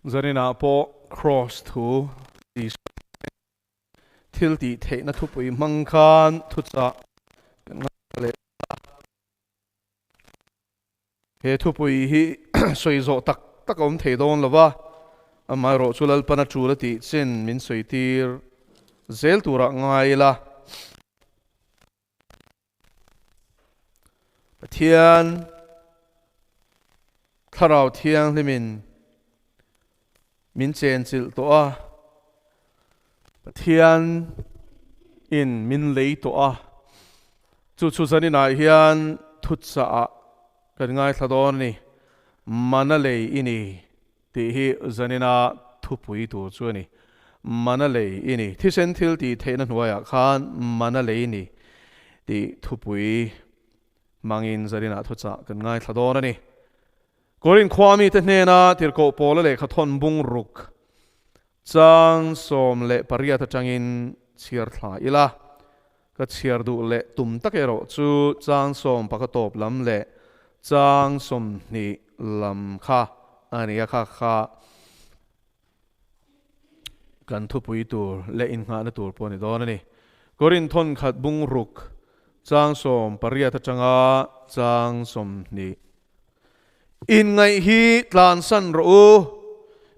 Zaninah pawh Kraws thu Isua thil tih theihna thupui hmang khan thuchah kan ngaithla leh ta. He thupui hi sawi zawh tak tak a awm thei dawn lo va, amaherawhchu Lalpan a tul a tih chin min sawi tir zel turah ngai ila. Pathian Thlarau Thianghlimin min chenchilh tawh a, Pathian in min lei tawh a, chu chu zaninah hian thutchah ah kan ngaithla dawn a ni. Mana lei i ni tih hi zanina thupui tur chu a ni. Mana lei i ni. Thisen thil tih theihna hnuaiah khan mana lei ni tih thupui hmangin zaninah thuchah kan ngaithla dawn a ni. Korin khua mite hnena tirhkoh pawla lehkha thawn bung ruk chang 18 atangin chhiar thla ila. Ka chhiar duh leh tum tak erawh chu chang sawm pakhat tawp lam leh chang 20 lam kha a ni a, kha kha kan thupui tur leh innghahna tur pawh a ni dawn a ni. Korin thawnkhat bung ruk chang 18 atanga chang 20. Inngaih hi tlansan rawh u,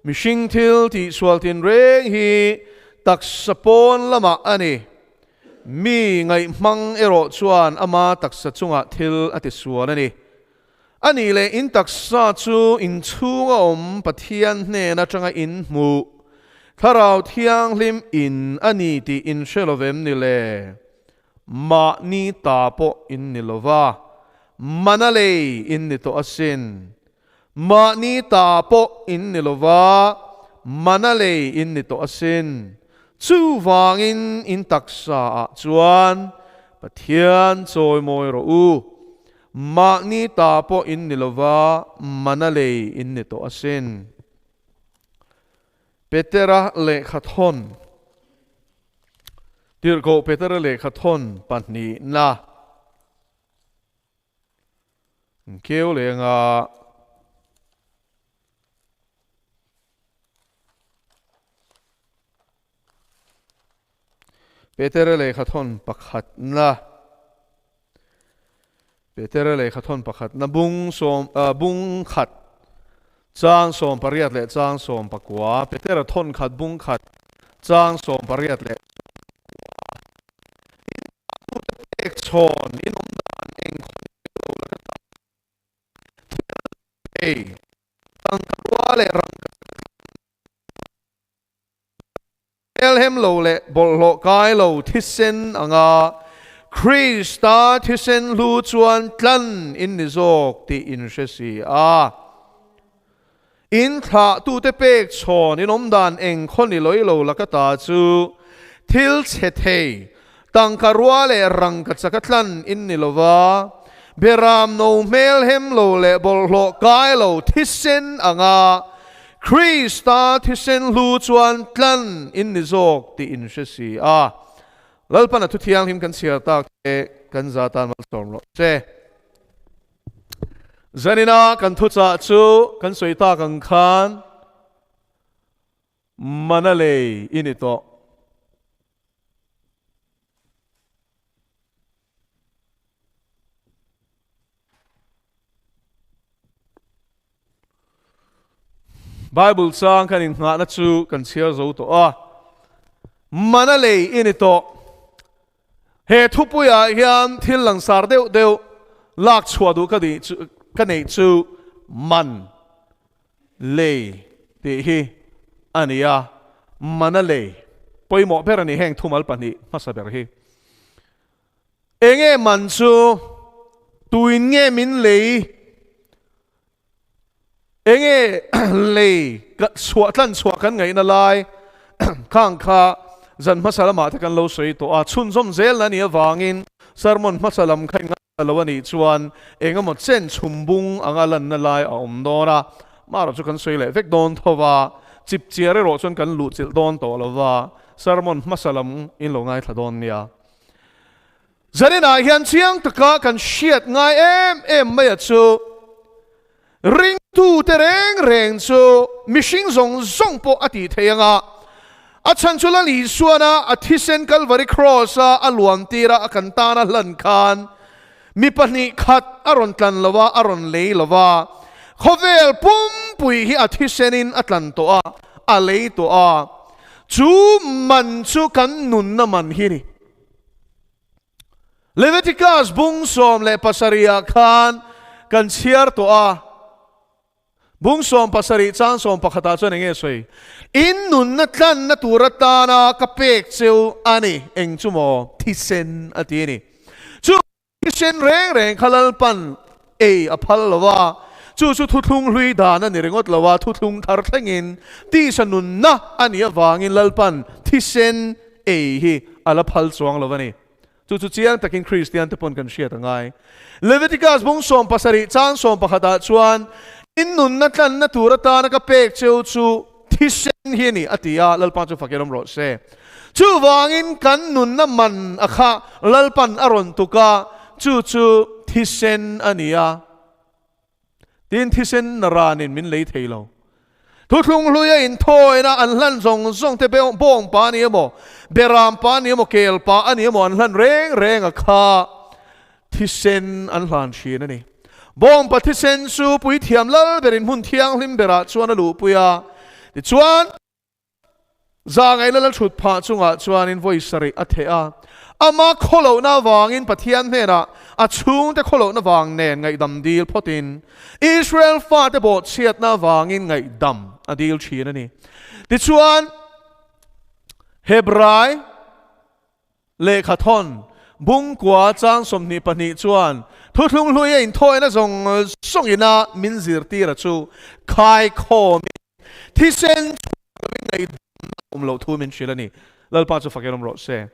mihring thil tihsual tinreng hi taksa pawn lamah a ni. Mi ngaihhmang erawh chuan ama taksa chungah thil a tisual a ni. A nih leh in taksa chu inchhunga awm Pathian hnen atanga in hmuh Thlarau Thianghlim in a ni tih in hre lovem ni le? Mahni ta pawh in ni lo va, mana lei in ni tawh asin. Mahni ta pawh in ni lo va, mana lei in ni tawh asin. Chuvangin in taksa ah chuan Pathian chawimawi rawh u. Mahni ta pawh in ni lo va, mana lei in ni tawh asin. Petera lehkha thawn. Tirhkoh Petera lehkha thawn pahnihna keu lenga Petera lehkha thawn pakhatna Petera lehkha thawn pakhatna bung sawm bung khat chang 18 leh chang 19 Petera thawn khat bung khat chang 18 leh pek chhawn in awm dan eng khaw lo la ka ta thei tangka rua leh rangka Elhem lo leh bawlhhlawh kai lo thisen anga Krista thisen hlu chuan tlan in ni zawk tih in hre si a. In thlahtute pek chhawn in awm dan eng khaw ni lawih lo laka ta chu thil chhe thei, tangka rua leh rangka chaka tlan in ni lo va, Beram no hmelhem lo leh bawlhhlawh kai lo thisen anga Krista thisen hlu chuan tlan in ni zawk tih in hre si a. Lalpan a thu thianghlim kan chhiar tak te kan za tan malsawm rawh che. Zanina kan thuchah chu kan sawi tak ang khan mana lei i ni tawh. Bible chang kan innghahna chu kan chhiar zo tawh a, mana lei i ni tawh. He thupuiah hian thil langsar deuh deuh lak chhuah duh ka nih chu ka neih chu man lei tih hi a ni a, mana lei pawimawh ber a ni heng thumal pahnih hmasa ber hi. Enge man chu? Tuin nge min lei? Enge lei chhuah tlan chhuah kan ngaihna lai khang kha zan hmasa lamah te kan lo sawi tawh a, chhunzawm zel na nih avangin sermon hmasa lam kha in ngaithla lo a nih chuan engemaw chen chhum bung anga lanna lai a awm dawn a, marawh chu kan sawi leh vek dawn tho va, chip chiar erawh chuan kan luhchilh dawn tawh lo va, sermon hmasa lam in lo ngaithla dawn nia. Zaninah hian chiang taka kan hriat ngai em em mai a chu. Ringtute reng reng chu mihring zawng zawng pawh a tih theih anga, a chhan chu Lal Isuana a thisen Kalvari Kraws-a a luan tira a kan tana hlan khan mi pahnih khat a rawn tlan lo a, a rawn lei lo va, khawvel pumpui hi a thisenin a tlan tawh a, a lei tawh a, chu man chu kan nunna man hi a ni. Leviticus bung 17 ah khan kan chhiar tawh a, bung 17 chang 11 ah chuan enge sawi? In nunna tlanna tur atana ka pek cheu a ni, eng chu maw? Thisen a ti a ni. Chu thisen reng reng kha Lalpan ei a phal lo a, chu chu thuthlung hlui dan a ni ringawt lo a, thuthlung thar thlengin tisa nunna a nih avangin Lalpan thisen ei hi a la phal chuang lo a ni. Chu chu chiang takin Kristian te pawn kan hriat a ngai. Leviticus bung 17 chang 11 ah chuan, In nunna tlanna tur atana ka pek cheu chu thisen hi a ni, a ti a, Lalpa chu fakin awm rawh se. Chuvangin kan nunna man a kha Lalpan a rawn tuk a, chu chu thisen a ni a. Tin, thisen naranin min lei thei lo. Thuthlung hlui a inthawina an hlan zawng zawng te bawng pa a ni emaw, beram pa a ni emaw, kel pa a ni emaw an hlan reng reng a kha thisen an hlan thin a ni. Bawngpa thisen chu puithiam lal berin hmun thianghlim berah chuan a luhpui a, tichuan, Zahngaihna la thut phah chungah chuanin vawi sarih a theh a, ama khawlohna avangin Pathian hnenah a chhungte khawlohna vang nen ngaihdam dil phawtin Israel fate bawhchhiatna avangin ngaihdam a dil thin a ni. Tichuan, Hebrai lehkhathawn bungkua chang 22 chuan thuthlung hlui a inthawina zawng zawngina min zirtira chu khaikhawmin Thisen chhuak lovin ngaihdamna a awm loh thu min hrilh a ni. Lalpa chu fakin awm rawh se.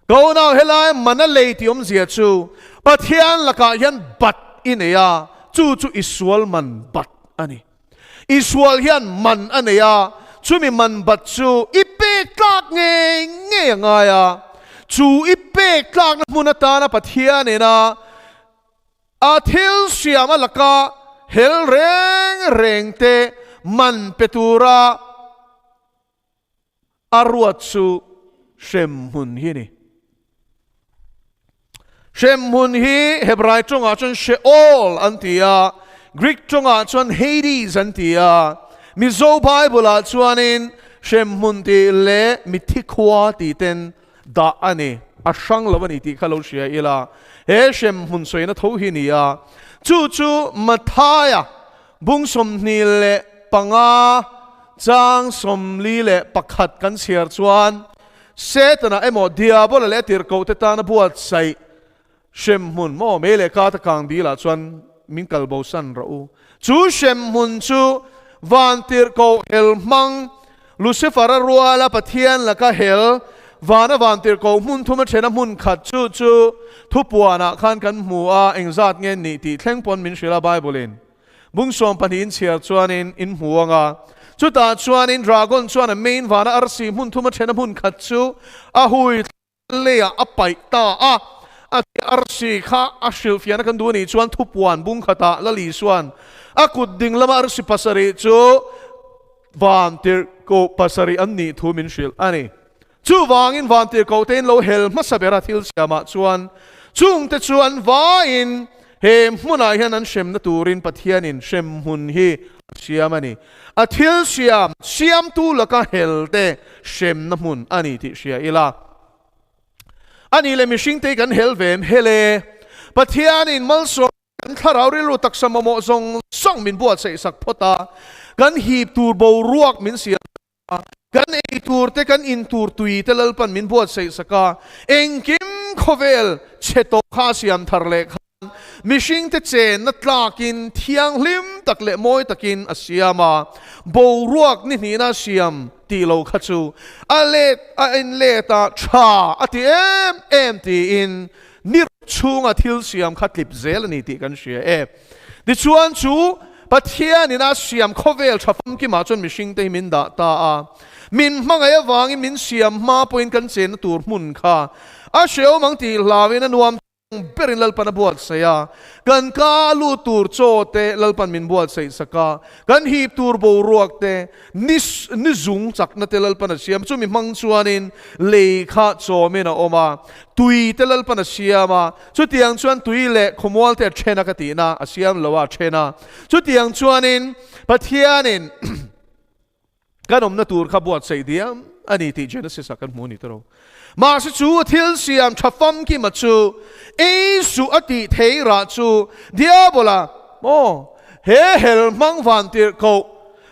Ka unau helai mana lei tih awmzia chu Pathian lakah hian bat i nei a, chu chu i sual man bat a ni. I sual hian man a nei a, chumi man bat chu i pek tlak ngei ngei a ngai a. Chu i pek tlakna hmun atana Pathian ina A thil siam a laka hel reng reng te man pe tura a ruat chu hremhmun hi a ni. Hremhmun hi Hebrai tawngah chuan Sheol an ti a, Greek tawngah chuan Hades an ti a, Mizo Bible-ah chuanin hremhmun tih leh mitthi khua tih ten dah a ni, a hrang lo a ni tih kha lo hria ila, he hremhmun sawina tho hi ni a, chu chu Mathaia bung 25 chang 41 kan chhiar chuan Setana emaw Diabola leh a tirhkohte tana buatsaih hremhmun maw mei leh kata kang dilah chuan min kal bosan rawh u. Chu hremhmun chu van tirhkoh hel hmang Lucifer-a ruala Pathian laka hel vana van tirhkoh hmun thuma thena hmun khat chu chu thupuanah khan kan hmu a, engzat nge nih tih thleng pawn min hrilh a Bible-in. Bung 12 in chhiar chuanin in hmu ang a, chutah chuanin dragon chuan a main vana arsi hmun thuma thena hmun khat chu a hui Leiah a paih ta a, a ti arsi kha a hrilhfiahna kan duh a nih chuan thupuan bung khatah Lali chuan a kut ding lama arsi pasarih chu vantirhkoh pasarih an nih thu min hrilh a ni. Chuvangin vantirhkoh tein lo hel hmasa bera thil siamah chuan chungte chu an vaiin he hmunah hian an hremna turin Pathianin hremhmun hi a siam a ni. A thil siam siamtu laka hel te hremna hmun a ni tih hria ila. A nih leh mihringte hi kan hel ve em? Hel e! Pathianin malsawm kan thlarau rilru taksa mamawh zawng zawng min buatsaih sak phawt a, kan hip tur boruak min siam sak a, kan ei tur te kan in tur tui te Lalpan min buatsaih sak a, engkim khawvel chhe tawh kha a siam thar leh kha. Mihringte chenna tlakin thianghlim tak leh mawi takin a siam a, boruak ni hnihna a siam tih lo kha chu a let a en let a, tha a ti em em tiin ni chhunga thil siam kha tlip zel a ni tih kan hria e. Tichuan chu Pathianin a siam khawvel tha famkimah chuan mihringte hi min dah ta a, min hmangaih avangin min siam hma pawhin kan chenna tur hmun kha a hreawm ang tih hlauin a nuam. ang berin Lalpan a buatsaih a, kan ka lut tur chaw te Lalpan min buatsaih sak a, kan hip tur boruak te, ni ni zung chakna te Lalpan a siam. Chumi hmang chuanin lei kha chawmin a awm a, tui te Lalpan a siam a, chutiang chuan tui leh khawmual te a then a ka tihna a siam lo a, a then a. Chutiang chuanin Pathianin Kan awmna tur kha buatsaih diam a ni tih Genesis-ah kan hmu a ni tawh. Mahse chu a thil siam tha famkima chu ei suh a tih thei rah chu Diabola maw he hel hmang vantirhkoh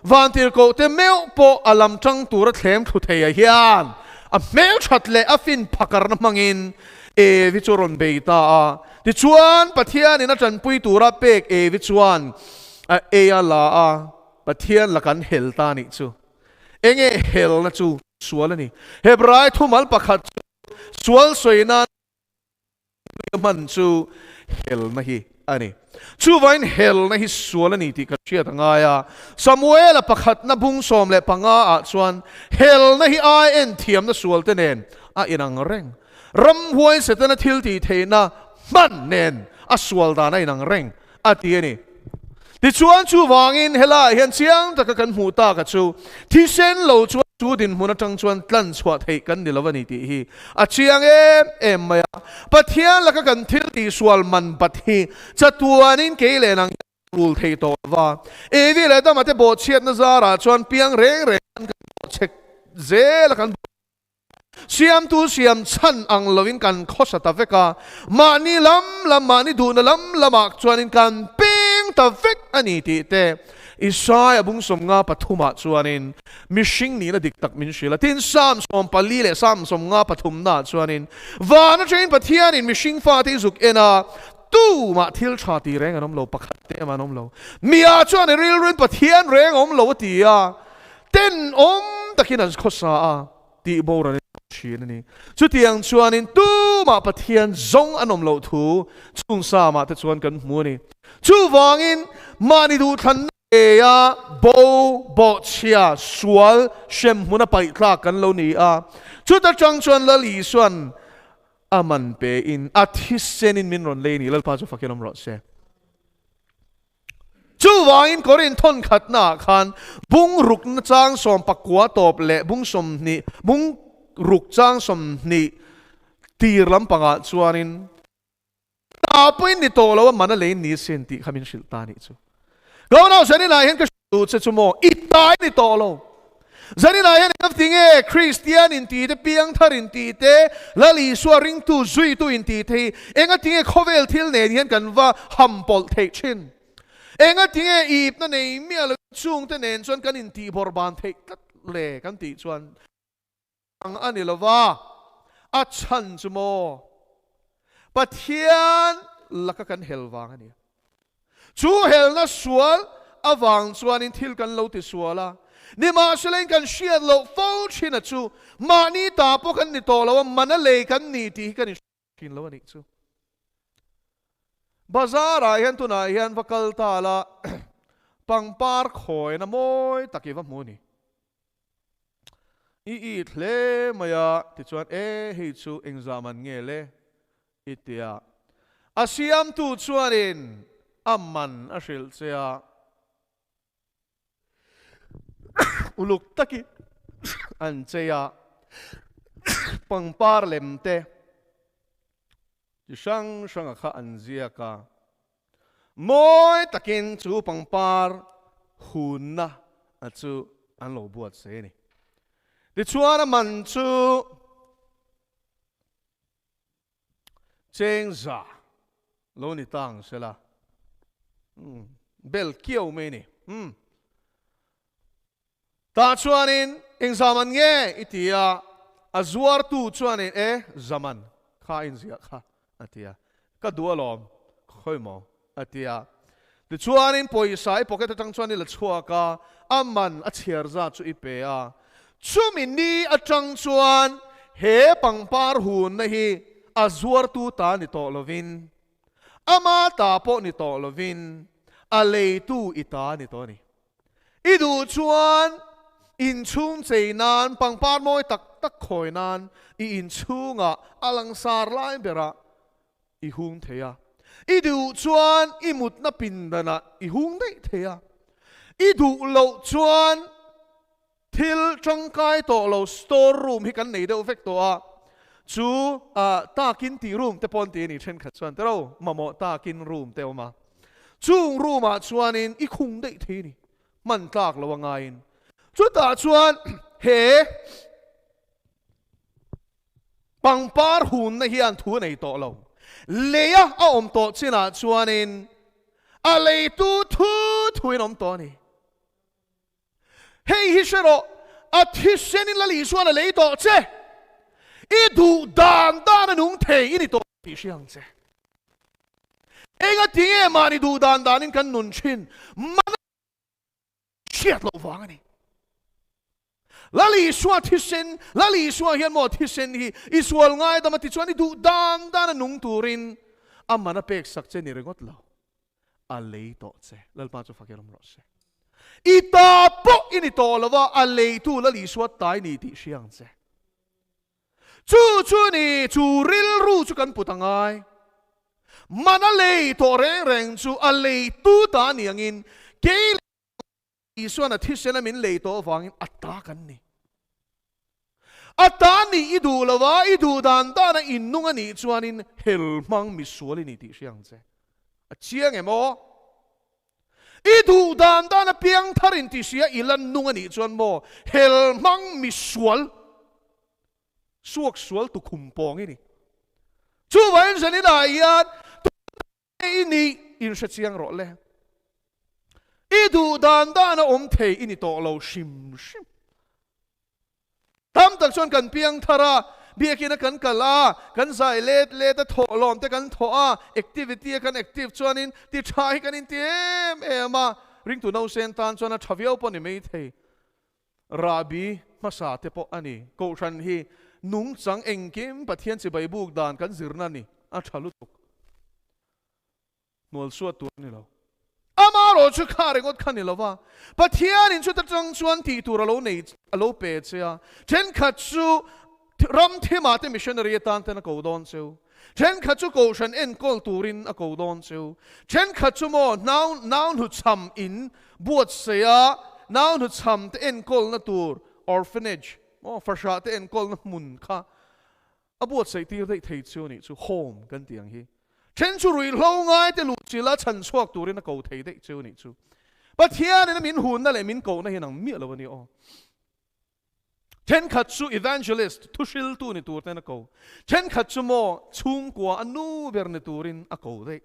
vantirhkoh te meuh pawh a lam tang tura thlem thlu thei ah hian a hmelthat leh a fin phakarna hmangin Evi chu a rawn bei ta a. Tichuan Pathianin a tanpui tura pek Evi chuan a ei a la a. Pathian la kan hel ta nih chu. Enge helna chu sual a ni. Hebrai thumal pakhat chu sual sawi nan hman chu helna hi a ni. Chuvain helna hi sual a ni tih kan hriat a ngai a. Samuela pakhatna bung 15 ah chuan helna hi ai en thiamna sual te nen a inang reng. Ramhuai Setana thil tih theihna hman nen a sual dan a inang reng a ti a ni. Tichuan chuvangin helaiah hian chiang taka kan hmuh taka chu thisen lo chuan chu dinhmun atang chuan tlan chhuah theih kan ni lo a ni tih hi a chiang em em mai a. Pathian laka kan thil tihsual man bat hi chatuanin kei leh nang hian rul thei tawh lo va. Evi leh Adama te bawhchhiatna zarah chuan piang reng reng an kan bawhchhek zel a kan Siamtu siam chhan ang loin kan khawsa ta vek a, mahni lam lam, mahni duhna lam lamah chuanin kan peng ta vek a ni tih te Isaiah bung 53 ah chuanin mihring nihna dik tak min hrilh a. Tin, Psalm 40 leh Psalm 53 naah chuanin van atangin Pathianin mihring fate hi zuk en a, tumah thil tha ti reng an awm lo, pakhat te emaw an awm lo. Mia chuan i rilruin Pathian reng a awm lo a ti a, tenawm takin an khawsa a. Tih boral in awm thin a ni. Chutiang chuanin tumah Pathian zawng an awm loh thu chung samah te chuan kan hmu a ni. Chuvangin mahni duhthlanna ngeia bo, bawhchhia, sual, hremhmun a paih tlak kan lo ni a. Chuta tang chuan Lal Isuan a man pe in a thisenin min rawn lei a ni. Lalpa chu fakin awm rawh se. Chuvangin Korin thawn khatnaah khan bung rukna chang 19 tawp leh bung 20, bung ruk chang 20 tir lampangah chuanin ta pawhin ni tawh lo a man a leiin ni sin tih kha min hrilh ta nih chu. Ka unau Zaninah hian ka hrilh duh che chu maw i tai ni tawh lo. Zaninah hian engam ti nge Kristian inti te, piangthar inti te, Lal Isua ringtu, zuitu inti te hi enga ti nge khawvel thil nen hian kan va ham pawlh theih thin? Enga ti nge ipna nei miah lo chungte nen chuan kan intih bawrhban theih tlat le kan tih chuan ang a ni lova, a chhan chu maw Pathian laka kan hel vang a ni. Chu helna sual avang chuanin thil kan lo ti sual a, nimahselain kan hriat loh fo thin a chu mahni ta pawh kan ni tawh lo a, mana lei kan ni tih hi kan inhre thin lo a nih chu. Bazar ah hian tunah hian va kal ta la, pangpar khawina mawi tak i va hmu a ni. I it hle mai a, tichuan e hei chu engzah man nge le? I ti a. A siamtu chuanin a man a hrilh che a, uluk takin an chei a, pangpar lem te chi hrang hranga kha an ziak a. Mawi takin chu pangpar hunna a chu an lo buatsaih a ni. Tichuan a man chu cheng za lo ni ta ang sela, bel kiau mai a ni. Tah chuanin eng zaman nge i ti a, a zuartu chuanin e zaman kha a inziah kha a ti a, ka duh alawm khawi maw a ti a. Tichuanin pawisa i pocket atang chuan i la chhuak a, a man a chhiar zat chu i pe a. Chumi ni atang chuan he pangpar hunna hi a zuartu ta ni tawh lovin, ama ta pawh ni tawh lovin, a leitu i ta ni tawh a ni. I duh chuan inchhung chei nan, pangpar mawi tak tak khawi nan i inchhungah a langsar lai berah i hung thei a, i duh chuan i mutna pindanah i hung daih thei a, i duh loh chuan thil tangkai tawh lo store room hi kan nei deuh vek tawh a, chu takin tih room te pawh an ti a ni thenkhat chuan tero mamawh takin room te a awm a, chung room ah chuanin i khung daih thei a ni, hman tlak lo a ngaiin. Chutah chuan he. Pangpar hunna hian thu a nei tawh lo. Leia a awm tawh chinah chuanin a leitu thu thuin awm tawh a ni. Hei hi hre rawh, a thisenin Lal Isuan a lei tawh che. I duh dan dan a nung thei i ni tawh tih hria ang che. Engati nge mahni duh dan danin kan nun thin? Mana hriat loh vang a ni. Lal Isua thisen, Lal Isua hian maw thisen hi i sual ngaidam a ti chuan i duh dan dan a nung turin a man a pek sak che ni ringawt lo, a lei tawh che. Lalpa chu fak erawm rawh se. I ta pawh i ni tawh lo a, a leitu Lal Isua tai ni tih hria ang che. Chu chu ni, chu rilru chu kan put a ngai. Man a lei tawh reng reng chu a leitu ta ni angin kei leh Isuan a thisen a min lei tawh avangin a ta kan ni. A ta nih i duh lo a, i duh dan dan a innung a nih chuanin hel hmang misual i ni tih hria ang che. A chiang em aw? I duh dan dan a piang thar in ti hria i la nung a nih chuan maw hel hmang misual suak sual tukhum pawng i ni. Chuvangin Zanina hian tunah i nih in hre chiang rawh le. I duh dan dan a awm thei i ni tawh lo hrim hrim. Tam tak chuan kan piang thar a, biakina kan kal a, kan zai let let a, thawhlawm te kan thawh a, activity a kan active chuanin ti tha hi kan inti em em a, ringtu nausen tan chuan a tha viau pawh ni mai thei. Rahbi hmasa te pawh a ni. Kohhran hi nungchang engkim Pathian chibai buk dan kan zirna a ni, a tha lutuk. Hnual suat tur a ni lo. Amarawh chu kha ringawt kha ni lo va, Pathianin chuta tang chuan tih tur a lo nei, a lo pe che a. Thenkhat chu ram thimah te missionary atan ten a ko dawn cheu. Thenkhat chu kohhran enkawl turin a ko dawn cheu. Thenkhat chu maw nau, nau hnuchham in buatsaih a, nau hnuchham te enkawlna tur orphanage, maw fahrah te enkawlna hmun kha A buatsaih tir daih thei chu anih chu home kan tih ang hi. Then chu ruihhlo ngai te luh chilh a chhan chhuak turin a ko thei daih chu anih chu. Pathianin a min hunna leh min kohna hi nang miah lo a ni aw. Thenkhat chu evangelist, thuhriltu ni tur ten a ko. Thenkhat chu maw chhungkua a nu ber ni turin a ko daih.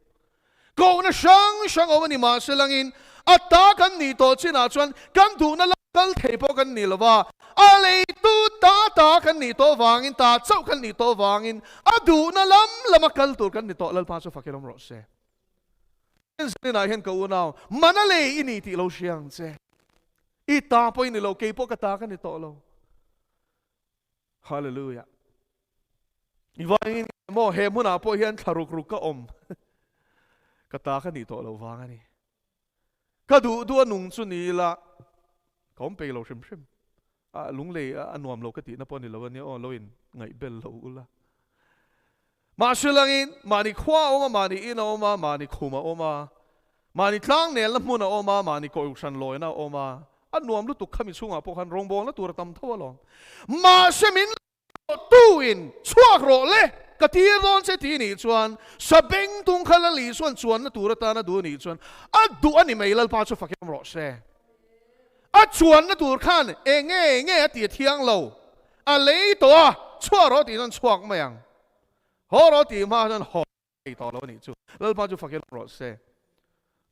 Kohna hrang hrang awm a ni mahse langin a ta kan nih tawh chinah chuan kan duhna lam kal thei pawh kan ni lova, a leitu ta ta kan nih tawh vangin, ta chauh kan nih tawh vangin a duhna lam lama kal tur kan ni tawh. Lalpa chu fak ilawm rawh se. Zaninah hian ka unau, mana lei i ni tih lo hria ang che. I ta pawh i ni lo, kei pawh ka ta ka ni tawh lo. Hallelujah. I vangin maw he hmunah pawh hian thla ruk ruk ka awm. Ka ta ka nih tawh lo vang a ni. Ka duh duh a nung chu ni ila ka awm peih lo hrim hrim. A lunglei a nuam lo ka tihna pawh a ni lo a nia aw, lo in ngaih bel lo ula. Mahse langin mahni khua a awm a, mahni in a awm a, mahni khum a awm a, mahni tlangnelna hmun a awm a, mahni kohhran lawina a awm a, a nuam lutuk khami chhungah pawh khan rawngbawlna tur a tam tho alawm. Mahse min tu in chhuak rawh le ka tir dawn che ti nih chuan sabeng tung kha Lal Isuan chuanna tur atana duh anih chuan a duh a ni mai Lalpa chu fakin awm rawh se. A chuanna tur khan eng nge nge a ti a thiang lo. A lei tawh a, chhuak rawh tih chuan chhuak mai ang. Haw rawh tih hma chuan haw thei tawh lo a nih chu. Lalpa chu fakin awm rawh se.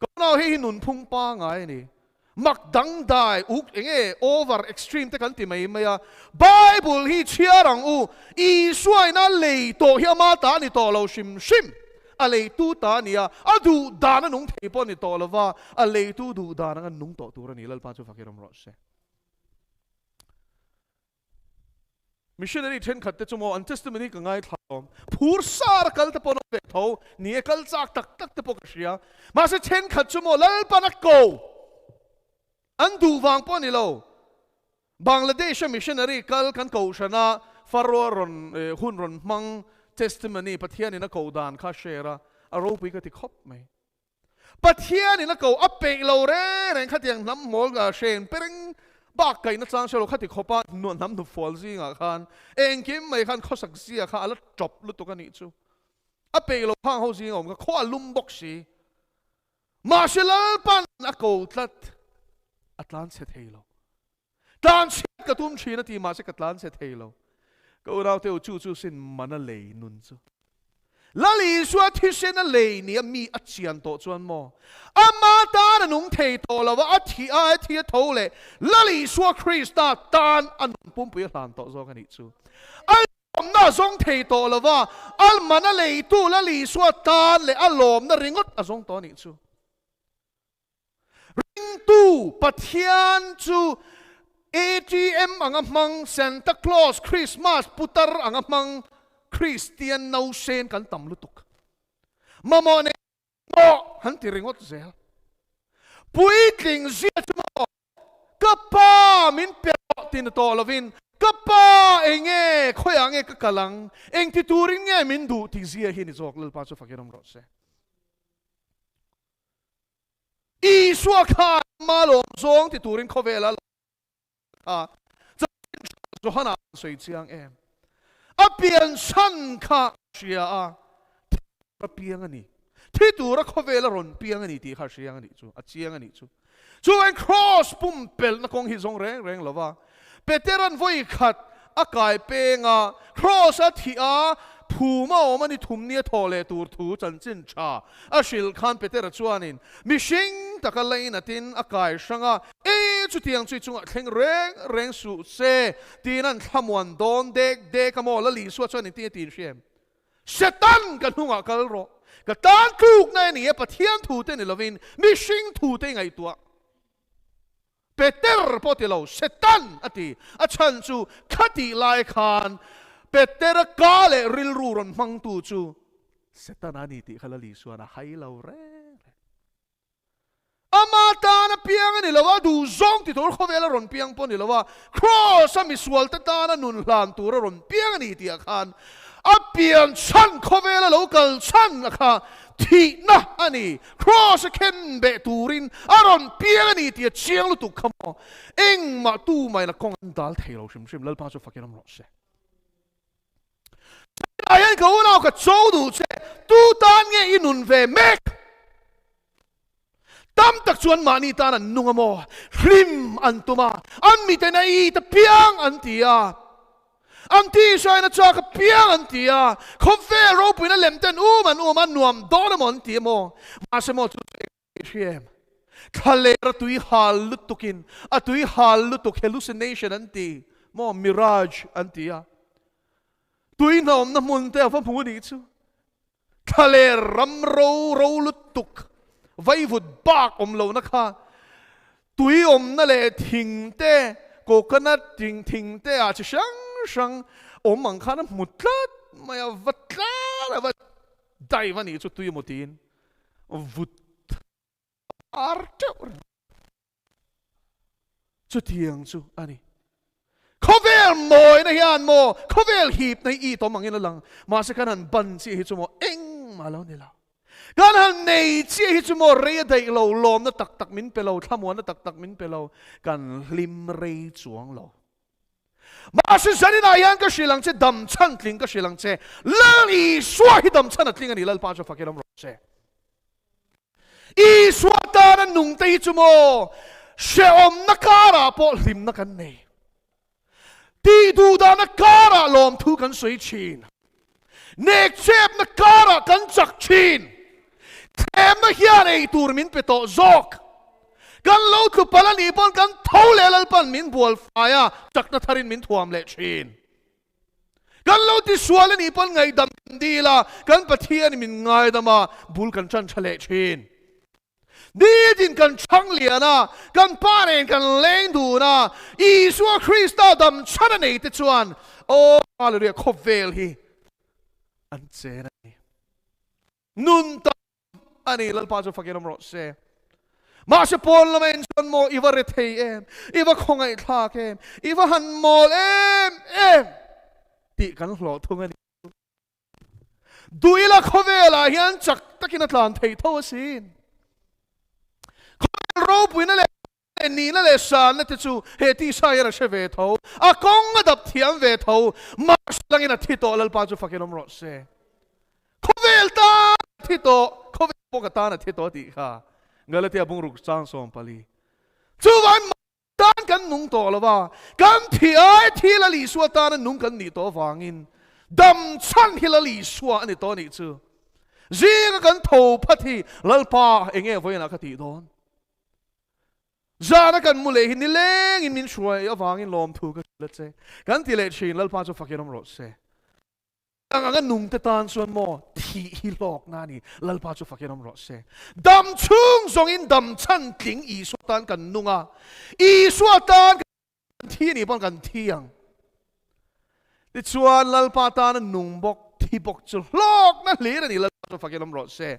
Ka unau hei hi nunphung pangai a ni. Mak dangdai uk eng nge over extreme te kan ti mai mai a. Bible hi chhiar ang u. Isua ina lei tawh hi ama ta a ni tawh lo hrim hrim. A leitu ta a ni a, a duh dan a nung thei pawh a ni tawh lo va, a leitu duh dan anga nung tawh tur a ni. Lalpa chu fakin awm rawh se. Missionary thenkhat te chu maw an testimony ka ngaithla awm. Phur sar a kal te pawh an awm ve tho. Ni e, kal chak tak tak te pawh ka hria. Mahse thenkhat chu maw Lalpan a ko. An duh vang pawh a ni lo. Bangladesh a missionary kal kan kohhrana Pharaoh rawn hun rawn hmang. testimony Pathianin a koh dan kha share a, a ropui ka ti khawp mai. Pathianin a koh a peih lo reng reng khatiang hnam mawl ka hren pereng bak kaihna chang hre lo khati khawpa hnam hnufual zingah khan engkim mai khan khawsak zia kha a la tawp lutuk a nih chu. A peih lo khang ho zing a awm kha khaw a lum bawk si. Mahse Lalpan a ko tlat a tlan chhe thei lo. Tlan chhiat ka tum thin a ti mahse ka tlan chhe thei lo. Ka unaute u chu chu sin mana lei nun chu. Lal Isua thisen a lei ni a mi a chian tawh chuan maw ama tan a nung thei tawh lo a, a thih a, a thi a tho leh Lal Isua Krista tan a nun pumpui a hlan tawh zawk a nih chu. A lawmna a zawng thei tawh lo va, a mana leitu Lal Isua tan leh a lawmna ringawt a zawng tawh a nih chu. Ringtu Pathian chu ATM anga hmang, Santa Claus, Christmas putar anga hmang Kristian nausen kan tam lutuk. Mamawh nei maw han ti ringawt zel. Puitling zia chu maw ka pa min pe rawh ti na tawh lovin ka pa enge khawiah nge ka kal ang, engti turin nge min duh tih zia hi ni zawk Lalpa chu fakin awm rawh se. Isua khan ama lawm zawng ti turin khawvela lo kha chanchin tha Johana an sawi chiang em? A pian chhan kha a hria a, thi tura piang a ni. Thi tura khawvela rawn piang a ni tih kha a hriang a nih chu, a chiang a nih chu. Chuan Kraws pumpelhna kawng hi zawng reng reng lo va, Petera'n vawi khat a kai peng a, Kraws a thih a, phum a awm a ni thum nia thaw leh tur thu chanchin tha a hrilh khan Petera chuanin mihring taka lainatin a kai hrang a, E chutiang chu i chungah thleng reng reng suh se tiin an thlamuan dawn dek dek a maw? Lal Isua chuan engtin a ti inhriam? Satan ka hnungah kal rawh. Ka tan tlukna a ni e, Pathian thu te ni lovin mihring thu te i ngaihtuah. Peter pawh ti lo, Satan a ti. A chhan chu khatih lai khan Petera ka leh rilru rawn hmangtu chu Satan a ni tih kha Lal Isuan a hai lo reng reng. Ama tan a piang a ni lo a, duh zawng ti tur khawvel a rawn piang pawh a ni lo a, Kraws a misualte tana nun hlan tur a rawn piang a ni tih ah khan a pian chhan khawvel a lo kal chhan a kha thihna a ni. Kraws a khen beh turin a rawn piang a ni tih a chiang lutuk kha maw? Engmah tu mahin a kawng an dal thei lo hrim hrim, Lalpa chu fakin awm rawh se. Chutah hian ka unau ka cho duh che, tu tan nge i nun ve mek? Tam tak chuan mahni tan an nung a maw? Hlim an tum a, an miten a it a piang an ti a. An tihhraina chak a piang an ti a, khawvel ropuina lem ten um an um a, nuam dawn emaw an ti emaw? Mahse maw chu chu eng nge hria em? Thlaler a tui hal lutukin a tui hal lutuk hallucination an ti maw, mirage an ti a, tui hnawmna hmun te a va hmu a nih chu. Thlaler ram ro ro lutuk vaivut bak awm lohna kha tui awmna leh thing te, coconut ting thing te ah chi hrang hrang awm ang khan a hmu tlat mai a, va tlat a va dive a nih chu tui emaw tiin vut ar teuh reng. Chutiang chu a ni. Khawvel mawina hian maw, khawvel hipna hi it awm angin a lang. Mahse kan han ban chiah hi chu maw engmah lo ni lo. Kan han nei chiah hi chu maw rei a daih lo, lawmna tak tak min pe lo, thlamuanna tak tak min pe lo, kan hlim rei chuang lo. Mahse zaninah hian ka hrilh ang che, dam chhan tling ka hrilh ang che, Lal Isua hi dam chhan a tling a ni, Lalpa chu fakin awm rawh se. Isua tana nungte hi chu maw hrehawmna karah pawh hlimna kan nei. Tih duhdahna karah lawmthu kan sawi thin. Nekchepna karah kan chak thin. Thlemna hian ei tur min pe tawh zawk. Kan lo tlu palh a nih pawn kan tho leh Lalpan min bual fai a, chakna tharin min thuam leh thin. Kan lo ti sual a nih pawn ngaihdam kan dil a, kan Pathian min ngaidam a, bul kan tan tha leh thin. Nitin kan chhang lian a, kan pa nen kan leng dun a, Isua Krista dam chhan a nei te chuan, Aw Hallelujah, khawvel hi an chen a ni. Nun tam a ni, Lalpa chu fakin awm rawh se. Mahse pawn lama en chuan maw i va re thei em, i va khawngaih thlak em, i va han mawl em em tih kan hlawh thung a ni. Duila khawvelah hian chak takin a tlan thei tho asin. Khawvel ropuina leh nihna leh sanna te chu he tisa hian a hre ve tho. A kawng a dap thiam ve tho. Mahse langin a thi tawh Lalpa chu fakin awm rawh se. Khawvel tan a thi tawh, khawvel pawh ka tan a thi tawh tih kha Galatia bungruk chang 14. Chuvang Tan kan nung tawh lo va, kan thi ai thi Lal Isua tana nung kan nih tawh avangin dam chhan hi Lal Isua a ni tawh a nih chu. Zinga kan tho phat hi Lalpa eng nge vawiinah ka tih dawn? Zana kan mu leh hi nilengin min hruai avangin lawmthu ka hrilh a che. Kan ti leh thin, Lalpa chu fakin awm rawh se. Ang anga nung te tan chuan maw thih hi hlawkna a ni. Lalpa chu fakin awm rawh se. Dam chhung zawngin dam chhan tling Isua tan kan nung a, Isua tan kan thi a nih pawn kan thi ang. Tichuan Lalpa tana nung bawk, thi bawk chu hlawkna hlir a ni. Lalpa chu fakin awm rawh se.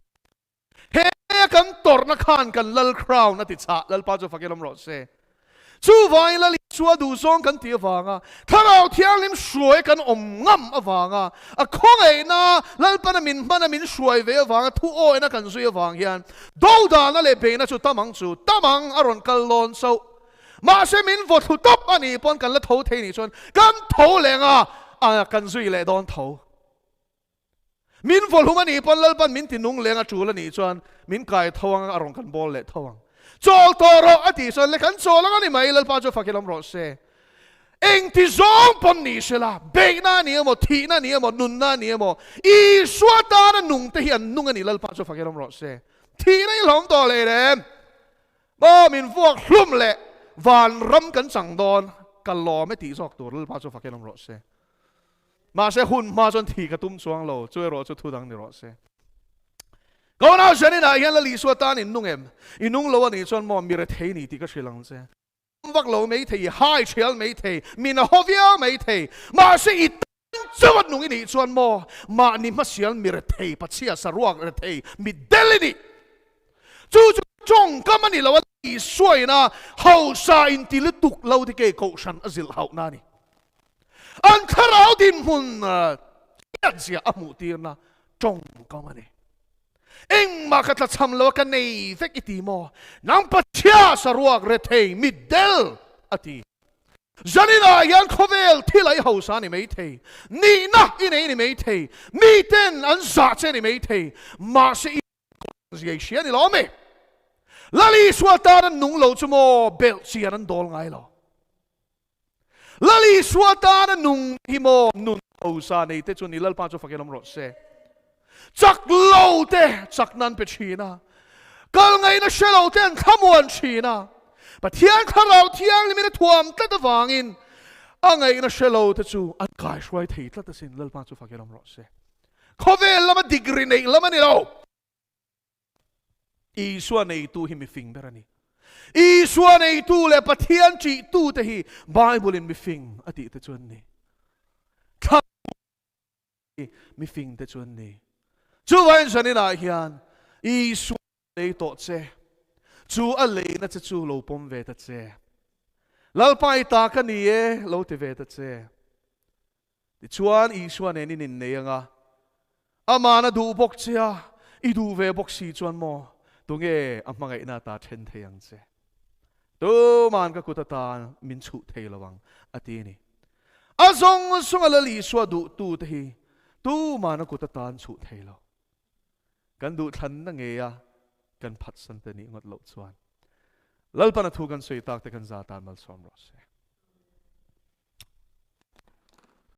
He kan tawrhna khan kan Lal crown a ti chah, Lalpa chu fakin awm rawh se. Chuvangin Lal Isua duhzawng kan tih avanga Thlarau Thianghlim hruai kan awm ngam avanga a khawngaihna Lalpana min hmana min hruai ve avanga thu awina kan zui avang hian dodalna leh beihna chu tam ang chu tam ang a rawn kal lawn chauh. Mahse min vaw thlu tawp a nih pawn kan la tho thei nih chuan kan tho leh anga a kan zui leh dawn tho. Min vawlhum a nih pawn Lalpan min ti nung leng a tul a nih chuan min kai tho ang a rawn kan bawl leh tho ang. Chawl tawh rawh a tih chuan le kan chawl ang a ni mai Lalpa chu fakin awm rawh se. Engti zawng pawn ni sela, beihna a ni emaw, thihna a ni emaw, nunna a ni emaw, Isua tana nung te hi an nung a ni Lalpa chu fakin awm rawh se. Thihna hi hlawm tawh leh rem. Maw min vuak hlum leh vanram kan chang dawn ka lawm e tih zawk tur Lalpa chu fakin awm rawh se. Mahse hun hma chuan thi ka tum chuang lo, chu erawh chu thu dang ni rawh se. Ka unau Janina hian Lal Isua tan in nung em? I nung lo a nih chuan maw mi rethei ni tih ka hrilh ang che. Vak lo mai thei, i hai thial mai thei, min a haw viau mai thei. Mahse i tan chauh a nung i nih chuan maw mahni hmasial mi rethei, pachhia saruak rethei, mi del i nih. Chu chu tawngkam a ni lo a, Isua ina hausa inti lutuk lo te kei kohhran a zilh hauhna a ni. An thlarau dinhmun chhiat zia a hmuh tirna tawngkam a ni. Engmah ka tlachham lo a ka nei vek i ti maw? Nang Pathian saruak rethei mitdel a ti. Zaninah hian khawvel thil a i hausa a ni maithei, nihna i nei a ni maithei, miten an zah che a ni maithei, mahse i zia i hria a ni lo ami? Lal Isua tan an nung lo chu maw belh chian an dawl ngai lo. Lal Isua tana nung hi maw nun hausa nei te chu ni Lalpa chu fakin awm rawh se. Chak lo te chak nan pe thin a, kal ngaihna hre lo te an thlamuan thin a, Pathian Thlarau Thianghlimin a thuam tlat avangin a ngaihna hre lo te chu an kaihruai thei tlat asin Lalpa chu fakin awm rawh se. Khawvel lama degree neih lam a ni lo. Isua neitu hi mifing ber a ni. Isua neitu leh Pathian ṭihtute hi Bible-in mifing a tih te chu an ni. Thla hi mifing te chu an ni. Chuvangin zaninah hian Isua lei tawh che, chu a leina che chu lo pawm ve ta che. Lalpa i ta ka ni e, lo ti ve ta che. Tichuan Isua nen in innei anga, Aman a duh bawk che a, i duh ve bawk si chuan maw, tunge a hmangaihna ata then thei ang che? Tuman ka kut atan min chhuh thei lo ang, a ti a ni. A zawng zawnga Lal Isua duhtute hi tuman a kut atan chhuh thei lo. Kan duhthlanna ngeia kan phatsan te nih ngawt loh chuan Lalpan a thu kan sawi tak te kan za tan malsawm rawh se.